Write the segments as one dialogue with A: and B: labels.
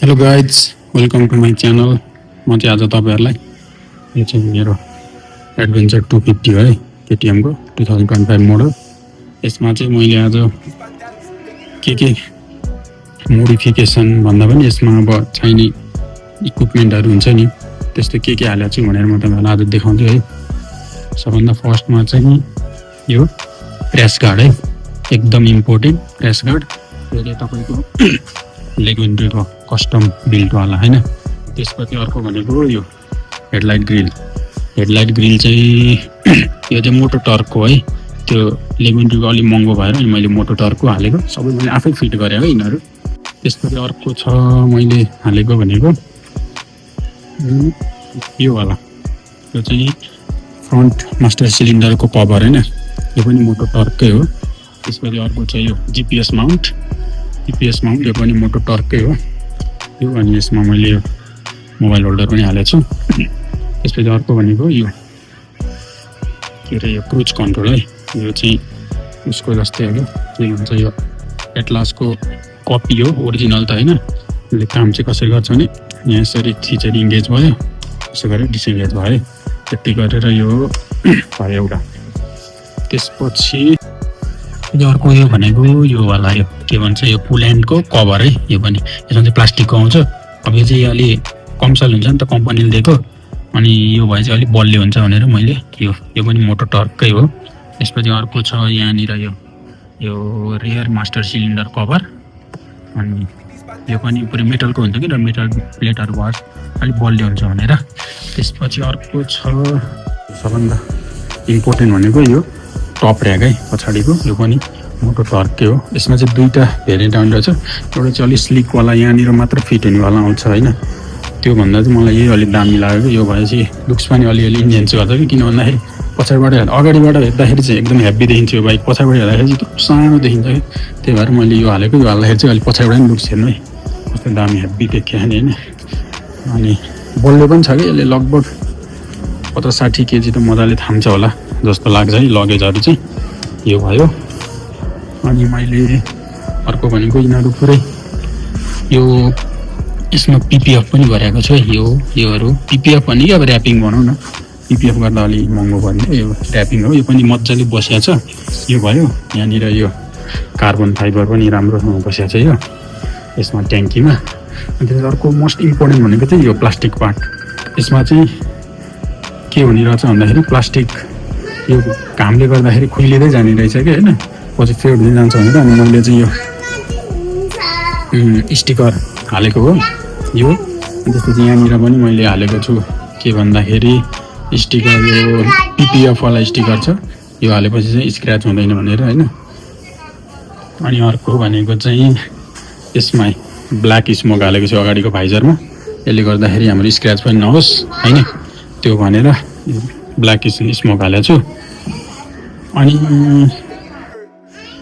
A: Hello guys, welcome to my channel. म चाहिँ आज तपाईँहरूलाई यो चाहिँ मेरो एडभेन्चर 250 है, केटिएमको 2025 मोडल। यसमा चाहिँ मैले आज के मोडिफिकेसन भन्दा पनि यसमा अब चाहिने इक्विपमेन्टहरू हुन्छ नि, त्यस्तो के हालेको छु भनेर म तपाईँहरूलाई आज देखाउँछु है। सबभन्दा फर्स्टमा चाहिँ यो र्यास गार्ड है, एकदम इम्पोर्टेन्ट र्यास गार्ड। यसले तपाईँको लेग विन्डोको कस्टम बिल्डवाला होइन। त्यसपछि अर्को भनेको यो हेडलाइट ग्रिल चाहिँ यो चाहिँ मोटो टर्कको है। त्यो लेग विन्डोको अलिक महँगो भएर अनि मैले मोटो टर्कको हालेको, सबै मैले आफै फिट गरेँ है यिनीहरू। त्यसपछि अर्को छ मैले हालेको भनेको योवाला, यो चाहिँ फ्रन्ट मास्टर सिलिन्डरको कभर होइन, यो पनि मोटो टर्ककै हो। त्यसपछि अर्को छ यो जिपिएस माउन्ट, यो पनि मोटो टर्ककै हो यो। अनि यसमा मैले यो मोबाइल होल्डर पनि हालेको छु। त्यसपछि अर्को भनेको यो के अरे यो क्रुज कन्ट्रोल है, यो चाहिँ उसको जस्तै हो, के भन्छ यो एटलासको कपी हो, ओरिजिनल त होइन। यसले काम चाहिँ कसरी गर्छ भने यहाँ यसरी थिचेर इङ्गेज भयो, यसो गरेर डिसइङ्गेज भयो, त्यति गरेर यो भयो एउटा। त्यसपछि अर्को यो भनेको योवाला, यो के भन्छ यो पुल्यान्डको कभर है, यो पनि यसमा चाहिँ प्लास्टिकको आउँछ। अब यो चाहिँ अलि कमसल हुन्छ नि त कम्पनीले दिएको, अनि यो भए चाहिँ अलिक बलियो हुन्छ भनेर मैले यो पनि मोटो टर्ककै हो। त्यसपछि अर्को छ यहाँनिर यो रेयर मास्टर सिलिन्डर कभर, अनि यो पनि पुरै मेटलको हुन्छ कि, र मेटल प्लेटहरू भयो अलिक बलियो हुन्छ भनेर। त्यसपछि अर्को छ सबभन्दा इम्पोर्टेन्ट भनेको यो टप ऱ्याक है, पछाडिको, यो पनि मोटो टर्ककै हो। यसमा चाहिँ दुईवटा भेरिएन्ट आउँदो रहेछ, एउटा चाहिँ अलिक स्लिकवाला यहाँनिर मात्र फिट हुनेवाला आउँछ होइन। त्योभन्दा चाहिँ मलाई यही अलिक दामी लाग्यो। यो भए चाहिँ लुक्स पनि अलिअलि इन्जेन्स गर्छ कि, किन भन्दाखेरि पछाडिबाट अगाडिबाट हेर्दाखेरि चाहिँ एकदम हेभी देखिन्छ यो बाइक, पछाडिबाट हेर्दाखेरि चाहिँ सानो देखिन्छ कि, त्यही भएर मैले यो हालेको। यो हाल्दाखेरि चाहिँ अलिक पछाडिबाट पनि लुक्स हेर्नु है, कस्तो दामी हेभी देखियो नि होइन। अनि बलियो पनि छ कि, यसले लगभग 50-60 केजी त मजाले थाम्छ होला जस्तो लाग्छ है लगेजहरू चाहिँ। यो भयो। अनि मैले अर्को भनेको यिनीहरू पुरै यो यसमा पिपिएफ पनि गरेको छु है। योहरू पिपिएफ भने कि अब ऱ्यापिङ भनौँ न, पिपिएफ गर्दा अलिक महँगो पर्ने, यो ऱ्यापिङ हो। यो पनि मजाले बसिया छ, यो भयो। यहाँनिर यो कार्बन फाइबर पनि राम्रोसँग बसिया छ यो यसमा ट्याङ्कीमा। अनि त्यसपछि अर्को मोस्ट इम्पोर्टेन्ट भनेको चाहिँ यो प्लास्टिक पार्ट। यसमा चाहिँ के हुने रहेछ भन्दाखेरि प्लास्टिक यो घामले गर्दाखेरि खुइलिँदै जाने रहेछ कि होइन, पछि फेड हुँदै जान्छ भनेर। अनि मैले चाहिँ यो स्टिकर हालेको हो यो। त्यसपछि यहाँनिर पनि मैले हालेको छु के भन्दाखेरि स्टिकर, यो पिपिएफवाला स्टिकर छ, यो हालेपछि चाहिँ स्क्रच हुँदैन भनेर होइन। अनि अर्को भनेको चाहिँ यसमा ब्ल्याक स्मोक हालेको छु अगाडिको भाइजरमा, यसले गर्दाखेरि हाम्रो स्क्रच पनि नहोस् होइन, त्यो भनेर ब्ल्याक स्मोक हालेको छु। अनि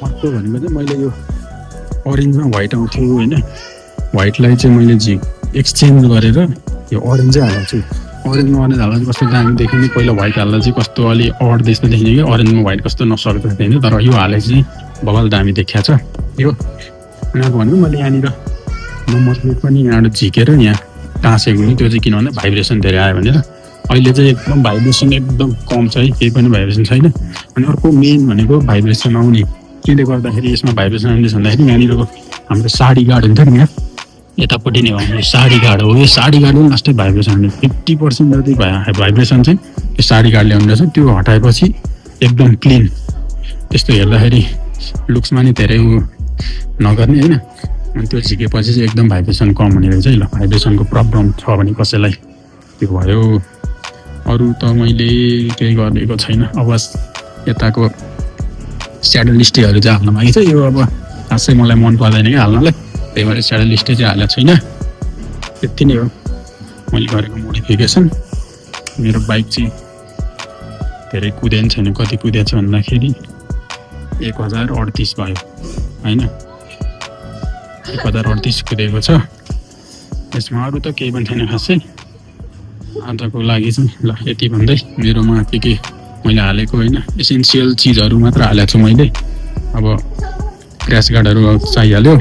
A: अर्को भनेको चाहिँ मैले यो अरेन्जमा व्हाइट आउँथ्यो होइन, व्हाइटलाई चाहिँ मैले एक्सचेन्ज गरेर यो अरेन्जै हालेको छु। अरेन्जमा हाल्दा चाहिँ कस्तो दामी देखिने, पहिला व्हाइट हाल्दा चाहिँ कस्तो अलिक अड जस्तो देखिने कि, अरेन्जमा व्हाइट कस्तो नसक्दो देखिने, तर यो हालेको चाहिँ बबाल दामी देखिया छ यो। अनि अब भन्नु मैले यहाँनिर नम्बर प्लेट पनि यहाँबाट झिकेर यहाँ टाँसेको नि, त्यो चाहिँ किन भन्दा भाइब्रेसन धेरै आयो भनेर। अहिले चाहिँ एकदम भाइब्रेसन एकदम कम छ है, केही पनि भाइब्रेसन छैन। अनि अर्को मेन भनेको भाइब्रेसन आउने केले गर्दाखेरि यसमा भाइब्रेसन आउने भन्दाखेरि यहाँनिरको हाम्रो साडी गार्ड हुन्छ नि, यहाँ यतापट्टि नै भयो साडी गार्ड हो। यो साडी गार्ड पनि लास्टै भाइब्रेसन आउने, 50% जति भाइब्रेसन चाहिँ यो साडी गार्डले आउने रहेछ। त्यो हटाएपछि एकदम क्लिन, त्यस्तो हेर्दाखेरि लुक्समा नि धेरै नगर्ने होइन। अनि त्यो झिकेपछि चाहिँ एकदम भाइब्रेसन कम हुने रहेछ है। ल, भाइब्रेसनको प्रब्लम छ भने कसैलाई त्यो भयो। अरू त मैले केही गरेको छैन। अब यताको स्याडल स्टेहरू चाहिँ हाल्न मागेको छ, यो अब खासै मलाई मन पर्दैन कि हाल्नलाई, त्यही भएर स्याडल स्टे चाहिँ हालेको छैन। त्यति नै हो मैले गरेको मोडिफिकेसन। मेरो बाइक चाहिँ धेरै कुदेन छैन, कति कुदेको छ भन्दाखेरि 1038 भयो होइन, 1038 कुदेको छ। यसमा अरू त केही पनि छैन खासै आजको लागि चाहिँ। ल, यति भन्दै मेरोमा के मैले हालेको होइन, एसेन्सियल चिजहरू मात्र हालेको छु मैले। अब क्र्यास गार्डहरू चाहिहाल्यो,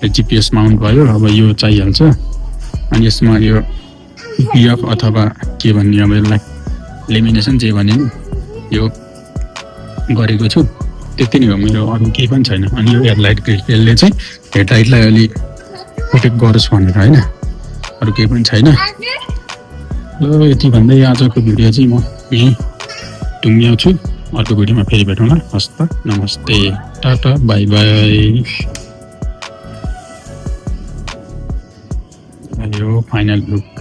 A: जिपिएस माउन्ट भयो, अब यो चाहिहाल्छ। अनि यसमा यो पिएफ अथवा के भन्ने अब यसलाई लेमिनेसन जे भने यो गरेको छु, त्यति नै हो मेरो, अरू केही पनि छैन। अनि यो हेडलाइट ग्रिलले चाहिँ हेडलाइटलाई अलि प्रोटेक्ट गरोस् भनेर होइन, अरू केही पनि छैन। ल यति भन्दै आजको भिडियो चाहिँ म यहीँ टुङ्ग्याउँछु। अर्को भिडियोमा फेरि भेटौँला। हस्त नमस्ते, टाटा, बाई बाई। यो फाइनल लुक।